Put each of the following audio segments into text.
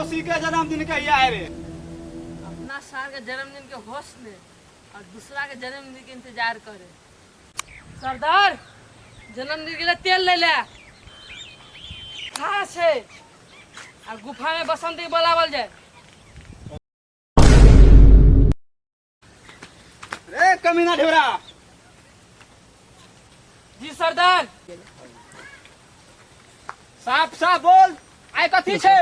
मौसी के जन्मदिन कहिया है रे? अपना सार के जन्मदिन के होश ने और दूसरा के जन्मदिन के इंतजार करे। सरदार, जन्मदिन के लिए तेल ले ले कहाँ से आ गुफा में बसंती बोलावल जाए। रे कमीना ढेवरा। जी सरदार। साफ साफ बोल, आइ कथी छै?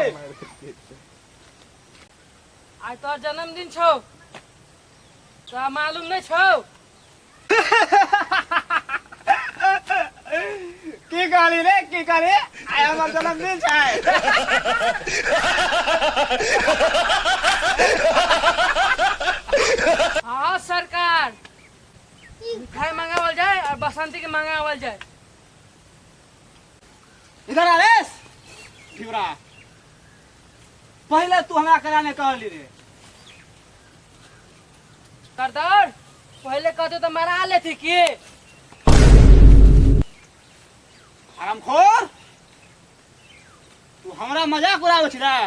आइ तोहर जन्मदिन छौ, तोरा मालूम नहीं छौ? की कहली रे, की कहली? आइ हमर जन्मदिन छै? हाँ सरकार, मिठाई मंगावल जाए और बसंती के मंगावल जाए। इधर आ रे ढिबरा, पहले तू हमरा करा ने कहली रे? सरदार, पहले कहते तो मरा लेती की। हरामखोर, तू हमरा मजाक उड़ाबै छी रे?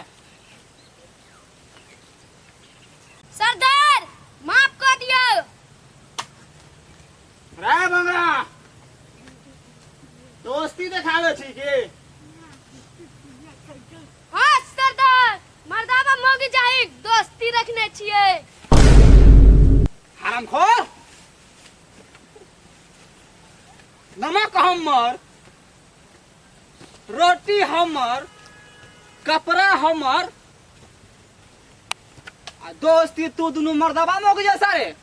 सरदार, माफ कर दियो। रे बंगरा, दोस्ती देखाबै छी की? हाँ सरदार, मर्दाबा मौगी जाही दोस्ती रखने छियै। हरामखोर, नमक हमर, रोटी हमर, कपड़ा हमर आ दोस्ती तू दुनू मर्दबा मौगी जैसा रे।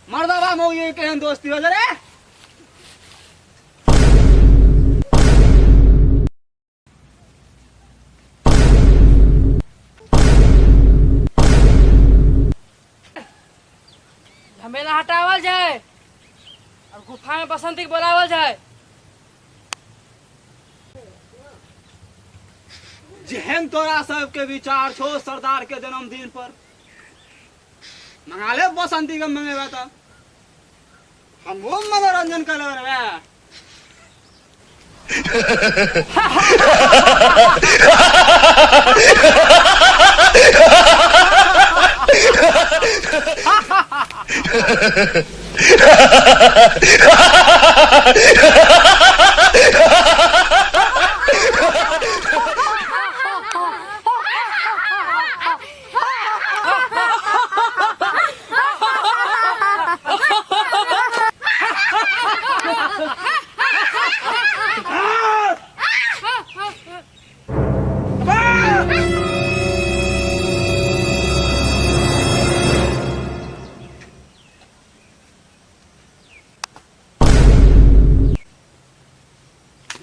मर्दबा मौगी केहन दोस्ती हो रे? झमेला हटावल जाए और गुफा में बसंती के बोलावल जाए। जेहन तोरा सबके विचार छो, सरदार के जन्मदिन पर मंगा ले बसंती के। मंगेबा तऽ हमहूँ मनोरंजन कर लेबै रे।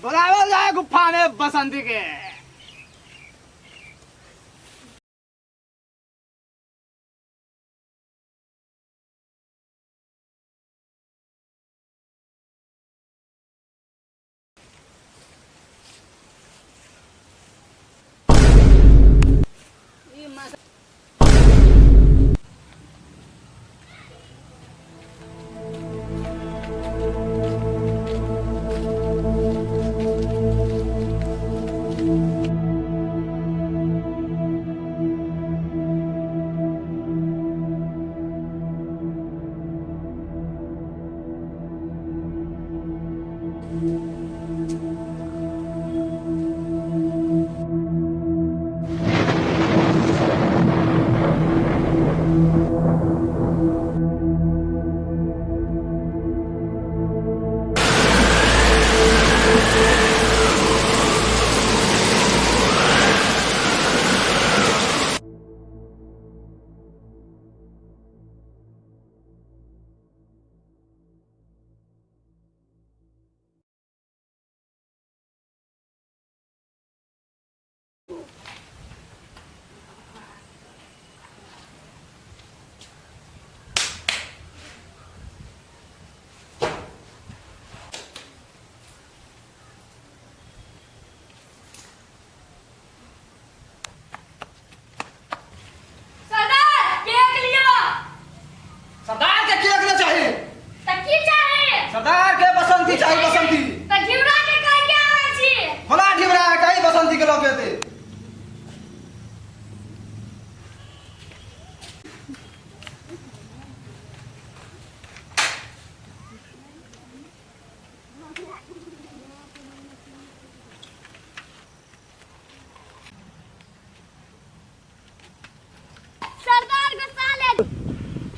बोलावल जाए गुफा में बसंती के।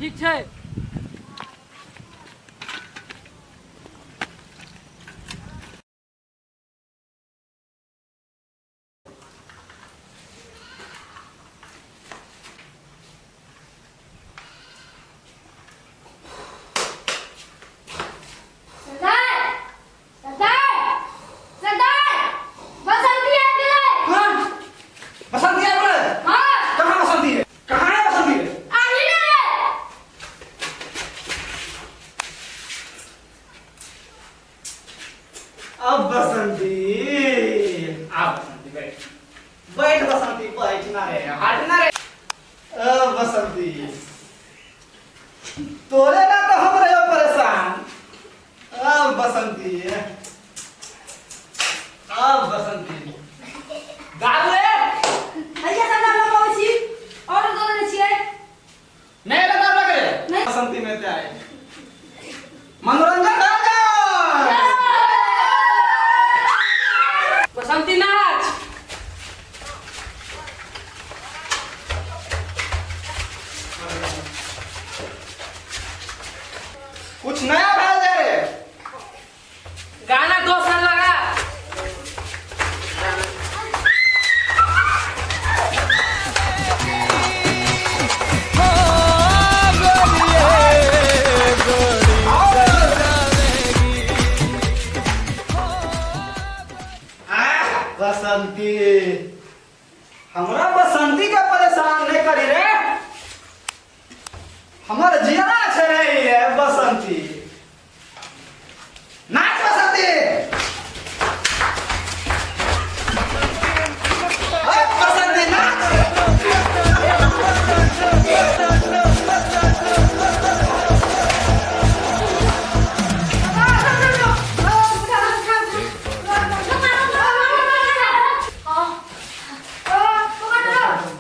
ठीक छै। सरदार, सरदार, सरदार, बसंती आबि गेलै। हाँ, बसंती आबि गेलै? हाँ। कहाँ बसंती है? कहाँ है बसंती है? आही ने रे। अब बसंती, आ बसंती, बैठ बैठ बसंती, बैठ ना रे, हट ना रे। अब बसंती, तोरे ना तो हम रहे परेशान। अब बसंती, अब बसंती, दारू रे। हैया सरदार, लऽ अबै छी, ऑर्डर दऽ देने छियै। नहीं लगा लग रे। नहीं। बसंती में ते आए मनोरंजन डाल। बसंती नाच। कुछ नया भेल जाए रे। गाना दोसर लगा। आह, बसंती, हमरा बसंती के परेशान नहीं करी रे, हमर जियरा छै रे ये बसंती। नाच बसंती, ओए बसंती नाच।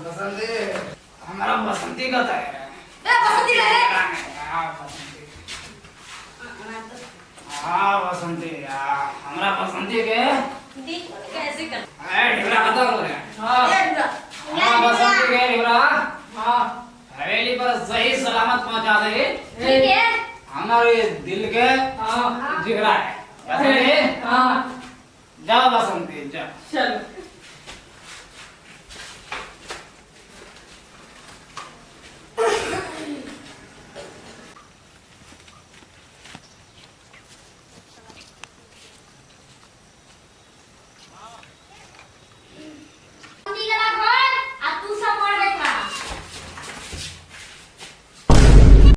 बसंती, हमारा बसंती का है। हाँ बसंती, हाँ बसंती, हाँ, हमरा बसंती के कैसे कर अरे ढिबरा खत्म हो गया। हाँ। हमरा बसंती के ढिबरा हाँ। हवेली पर सही सलामत पहुंचा दे। ठीक है। हमारे दिल के हाँ। जिगरा है बसंती। हाँ। जाओ बसंती, जाओ। चलो।